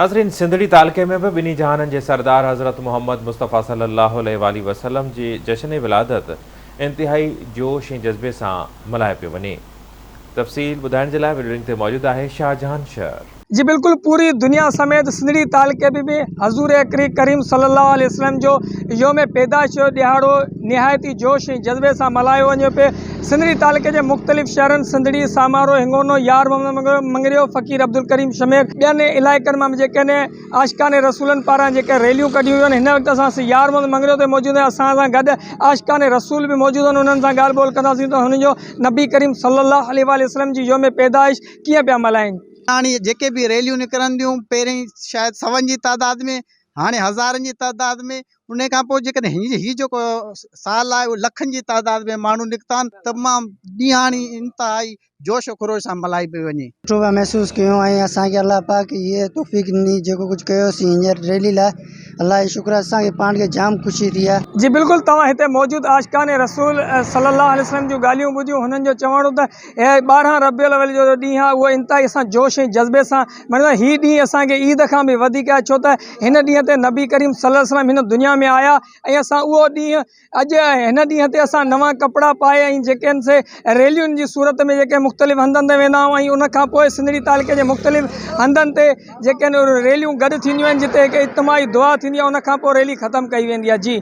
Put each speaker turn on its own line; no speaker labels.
ناظرين سنڌڙي تعلقي ۾ به ٻنهي جهانن جي سردار حضرت محمد مصطفيٰ صلي الله عليه واٰله وسلم جي جشن ولادت انتهائي جوش ۽ جذبي سان ملهايو پيو وڃي. تفصيل ٻڌائڻ جي لاء وڊيو لنڪ تي موجود آهي شاهجهان شهر.
جي بلڪل پوري دنيا سميت سنڌڙي تعلقي ۾ به حضور اڪري ڪريم صلي الله عليه وسلم جو يوم پيدائش جو ڏهاڙو نهايت ئي جوش ۽ جذبي سان ملهايو وڃي پيو. سنڌڙي تعلقي جي مختلف شهرن سنڌڙي، سامارو، هنگورنو، يار محمد مڱريو، فقير عبدالڪريم شمير ٻين علائقن مان به جيڪي عاشقان رسولن پاران جيڪي ريليون ڪڍيون ويون آهن هن وقت اسان يار محمد مڱريو تي موجود آهيون اسان سان گڏ عاشقان رسول به موجود آهن انهن سان ڳالهه ٻولهه ڪنداسين ته هنن جو نبي ڪريم صلي الله عليه واٰله وسلم جي يوم پيدائش ڪيئن پيا ملهائين.
هاڻي جيڪي به ريليون نڪرنديون پهرين شايد سون جي تعداد ۾ هاڻي هزارن جي تعداد ۾ انهي کان پوء جيڪڏهن هي جيڪو سال آهي اهو لکن جي تعداد ۾ ماڻهو نڪتا آهن تمام ڏينهاڻي انتهائي جوش و خروش سان ملهائي پئي وڃي.
سٺو پيا محسوس ڪيون ۽ اسان کي الله پاڪ هيء توفيق ڏني جيڪو ڪجهه ڪيوسين هينئر ريلي لاء الله جو شڪر آهي اسان کي پاڻ کي جام خوشي ٿي آهي.
جي بلڪل توهان هتي موجود عاشقان رسول صلي الله عليه وسلم جون ڳالهيون ٻڌيون هنن جو چوڻ هو ته هي 12 ربيع الاول جو ڏينهن آهي اهو انتهائي اسان جوش ۽ جذبي سان ملهايو هي ڏينهن اسان کي عيد کان به وڌيڪ آهي ڇو ته هن ڏينهن تي نبي ڪريم صلي الله عليه وسلم هن دنيا ۾ آيا ۽ اسان اهو ڏينهن اڄ هن ڏينهن تي اسان نوان ڪپڙا پائي ۽ جيڪي آهن سي ريلين جي صورت ۾ جيڪي مختلف هنڌن تي ويندا آهيون ۽ ان کان پوء سنڌڙي تعلقي جي مختلف هنڌن تي جيڪي آهن ريليون گڏ ٿينديون آهن جتي هڪ اجتماعي دعا ٿيندي آهي ان کان پوء ريلي ختم ڪئي ويندي آهي جي.